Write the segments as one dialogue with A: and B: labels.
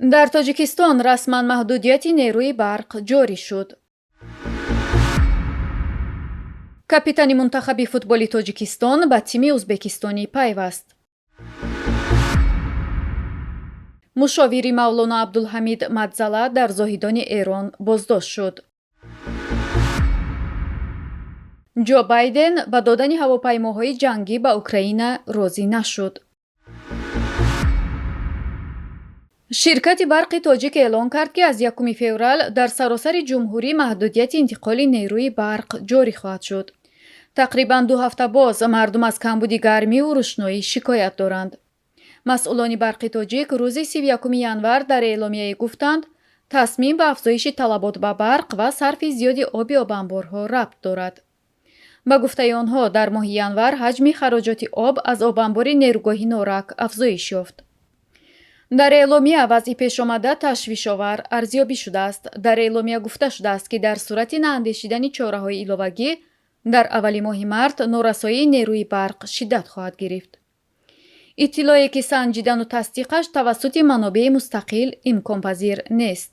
A: Дар Тоҷикистон расман маҳдудияти нерӯи барқ ҷорӣ шуд. Капитани мунтахаби футболи Тоҷикистон ба тими ӯзбекистонӣ пайваст. Мушовири Мавлоно Абдулҳамид Мадзала дар Зоҳидони Эрон боздошт шуд. Ҷо Байден ба додани ҳавопаймоҳои ҷангӣ ба Украина розӣ нашуд. Ширкати барқи тоҷик эълон кард, ки аз 1 феврал дар саросари ҷумҳурӣ маҳдудияти интиқоли нерӯи барқ ҷорӣ хоҳад шуд. Тақрибан 2 ҳафта боз мардум аз камбуди гармиву рӯшноӣ шикоят доранд. Масъулони барқи тоҷик рӯзи 31 январ дар эъломияе гуфтанд, тасмим ба афзоиши талабот ба барқ ва сарфи зиёди оби обанборҳо рабт дорад. Ба гуфтаи онҳо, дар моҳи январ ҳаҷми хароҷоти об аз обанбори нерӯгоҳи Норак афзоиш ёфт. Дар эъломия вазъи пешомада ташвишовар арзёбӣ шудааст. Дар эъломия гуфта шудааст, ки дар сурати наандешидани чораҳои иловагӣ дар аввали моҳи март норасоии нерӯи барқ шиддат хоҳад гирифт. Иттилое ки санҷидану тасдиқаш тавассути манобеи мустақил имконпазир нест.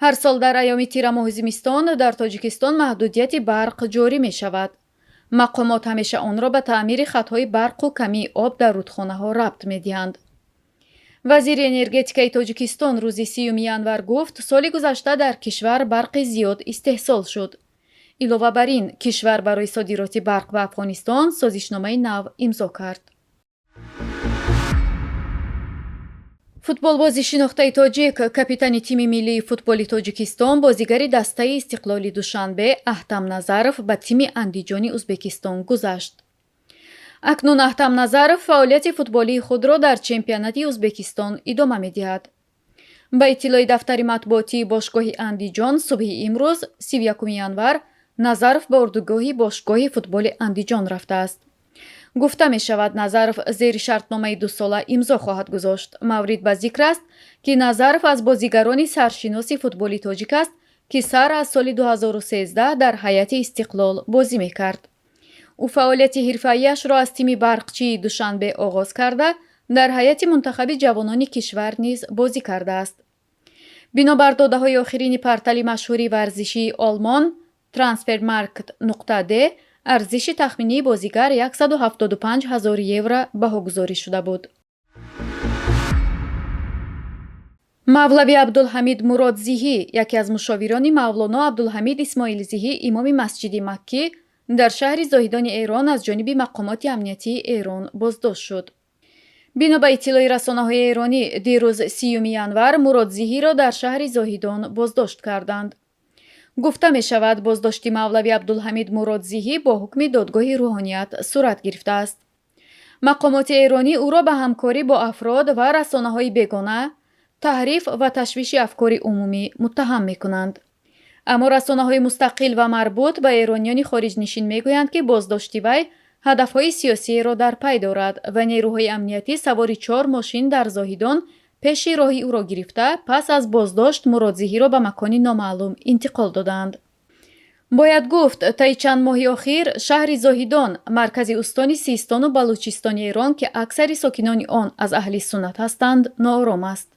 A: Ҳар сол дар айёми тирамоҳу зимистон дар Тоҷикистон маҳдудияти барқ ҷорӣ мешавад. Мақомот ҳамеша онро ба таъмири хатҳои барқу камии об дар рудхонаҳо рабт медиҳанд. Вазири энергетикаи Тоҷикистон рӯзи 30 январ гуфт, соли гузашта дар кишвар барқи зиёд истеҳсол шуд. Илова бар ин, кишвар барои содироти барқ ба Афғонистон созишномаи нав имзо кард. Футболбози шинохтаи тоҷик, капитани тими миллии футболи Тоҷикистон, бозигари дастаи Истиқлоли Душанбе Аҳтам Назаров ба тими Андиҷони Ӯзбекистон гузашт. Акнун Аҳтам Назаров фаъолияти футболии худро дар чемпионати Ӯзбекистон идома медиҳад. Ба иттилои дафтари матбуотии бошгоҳи Андиҷон, субҳи имрӯз, 31 январ, Назаров ба урдугоҳи бошгоҳи футболи Андиҷон рафтааст. Гуфта мешавад, Назаров зери шартномаи дусола имзо хоҳад гузошт. Маврид ба зикр аст, ки Назаров аз бозигарони саршиноси футболи тоҷик аст, ки сар аз соли 2013 дар ҳайати Истиқлол бозӣ мекард. Ӯ фаъолияти ҳирфаияшро аз тими барқчии Душанбе оғоз карда, дар ҳайати мунтахаби ҷавонони кишвар низ бозӣ кардааст. Бинобар додаҳои охирини портали машҳури варзишии Олмон Transfermarkt нуқта d, арзиши тахминии бозигар 175 ҳазор евро баҳогузорӣ шуда буд. Мавлави Абдулҳамид Муродзиҳӣ, яке аз мушовирони Мавлоно Абдулҳамид Исмоилзиҳӣ, имоми масҷиди Маккӣ, дар шаҳри Зоҳидони Эрон аз ҷониби мақомоти амниятии Эрон боздошт шуд. Бино ба иттилои расонаҳои эронӣ, дирӯз 30 январ Муродзиҳиро дар шаҳри Зоҳидон боздошт карданд. Гуфта мешавад, боздошти Мавлави Абдулҳамид Муродзиҳӣ бо ҳукми додгоҳи рӯҳоният сурат гирифтааст. Мақомоти эронӣ ӯро ба ҳамкорӣ бо афрод ва расонаҳои бегона, таҳриф ва ташвиши афкори умумӣ муттаҳам мекунанд. Аммо расонаҳои мустақил ва марбут ба эрониёни хориҷнишин мегӯянд, ки боздошти вай ҳадафҳои сиёсиеро дар пай дорад ва нерӯҳои амниятӣ савори 4 мошин дар Зоҳидон пеши роҳи ӯро гирифта, пас аз боздошт Муродзиҳиро ба макони номаълум интиқол доданд. Бояд гуфт, таи чанд моҳи охир шаҳри Зоҳидон, маркази устони Систону Балучистони Эрон, ки аксари сокинони он аз аҳли суннат ҳастанд, ноором аст.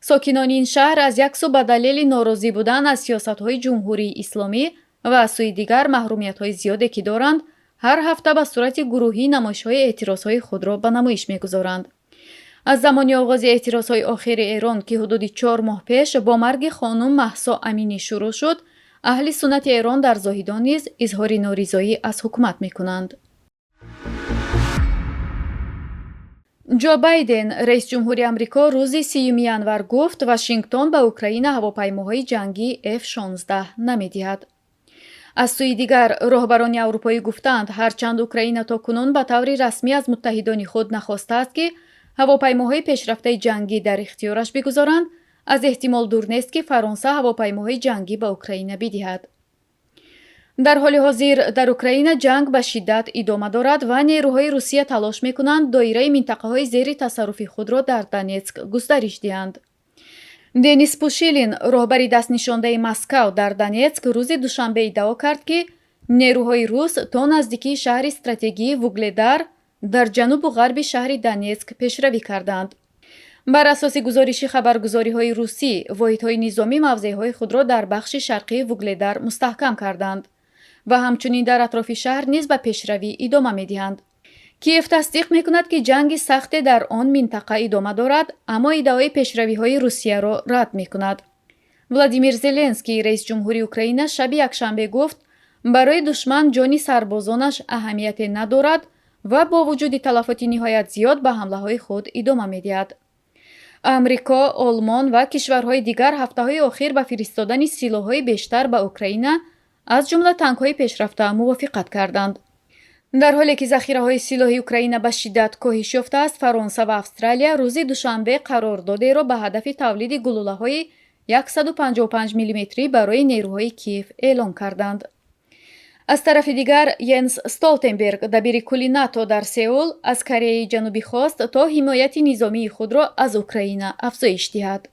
A: Сокинони ин шаҳр аз як сӯ ба далели норозӣ будан аз сиёсатҳои Ҷумҳурии Исломӣ ва аз сӯи дигар маҳрумиятҳои зиёде ки доранд, ҳар ҳафта ба сурати гурӯҳӣ намоишҳои эътирозҳои худро ба намоиш мегузоранд. Аз замони оғози эътирозҳои охири Эрон, ки ҳудуди 4 моҳ пеш бо марги хонум Маҳсо Аминӣ шурӯъ шуд, аҳли суннати Эрон дар Зоҳидон низ изҳори норизоӣ аз ҳукумат мекунанд. Ҷо Байден, раисҷумҳури Амрико, рӯзи 30 январ гуфт, Вашингтон ба Украина ҳавопаймоҳои ҷангии Ф шонздаҳ намедиҳад. Аз сӯи дигар, роҳбарони аврупоӣ гуфтанд, ҳарчанд Украина то кунун ба таври расмӣ аз муттаҳидони худ нахостааст, ки ҳавопаймоҳои пешрафтаи ҷангӣ дар ихтиёраш бигузоранд, аз эҳтимол дур нест, ки Фаронса ҳавопаймоҳои ҷангӣ ба Украина бидиҳад. Дар ҳоли ҳозир дар Украина ҷанг ба шиддат идома дорад ва нерӯҳои Русия талош мекунанд доираи минтақаҳои зери тасарруфи худро дар Донецк густариш диҳанд. Денис Пушилин, роҳбари дастнишондаи Москав дар Донецк, рӯзи душанбе иддао кард, ки нерӯҳои рус то наздикии шаҳри стратегии Вугледар дар ҷанубу ғарби шаҳри Донецк пешравӣ карданд. Бар асоси гузориши хабаргузориҳои русӣ, воҳидҳои низомӣ мавзеъҳои худро дар бахши шарқии Вугледар мустаҳкам карданд ва ҳамчунин дар атрофи шаҳр низ ба пешравӣ идома медиҳанд. Киев тасдиқ мекунад, ки ҷанги сахте дар он минтақа идома дорад, аммо иддаои пешравиҳои Русияро рад мекунад. Владимир Зеленский, раисҷумҳури Украина, шаби якшанбе гуфт, барои душман ҷони сарбозонаш аҳамияте надорад ва бо вуҷуди талафоти ниҳоят зиёд ба ҳамлаҳои худ идома медиҳад. Амрико, Олмон ва кишварҳои дигар ҳафтаҳои охир ба фиристодани силоҳҳои бештар ба Украина, аз ҷумла танкҳои пешрафта, мувофиқат карданд. Дар ҳоле ки захираҳои силоҳи Украина ба шиддат коҳиш ёфтааст, Фаронса ва Австралия рӯзи душанбе қарордодеро ба ҳадафи тавлиди гулӯлаҳои 155 миллиметрӣ барои нерӯҳои Киев эълон карданд. Аз тарафи дигар, Йенс Столтенберг, дабири кулли НАТО, дар Сеул аз Кореяи Ҷанубӣ хост, то ҳимояти низомии худро аз Украина афзоиш диҳад.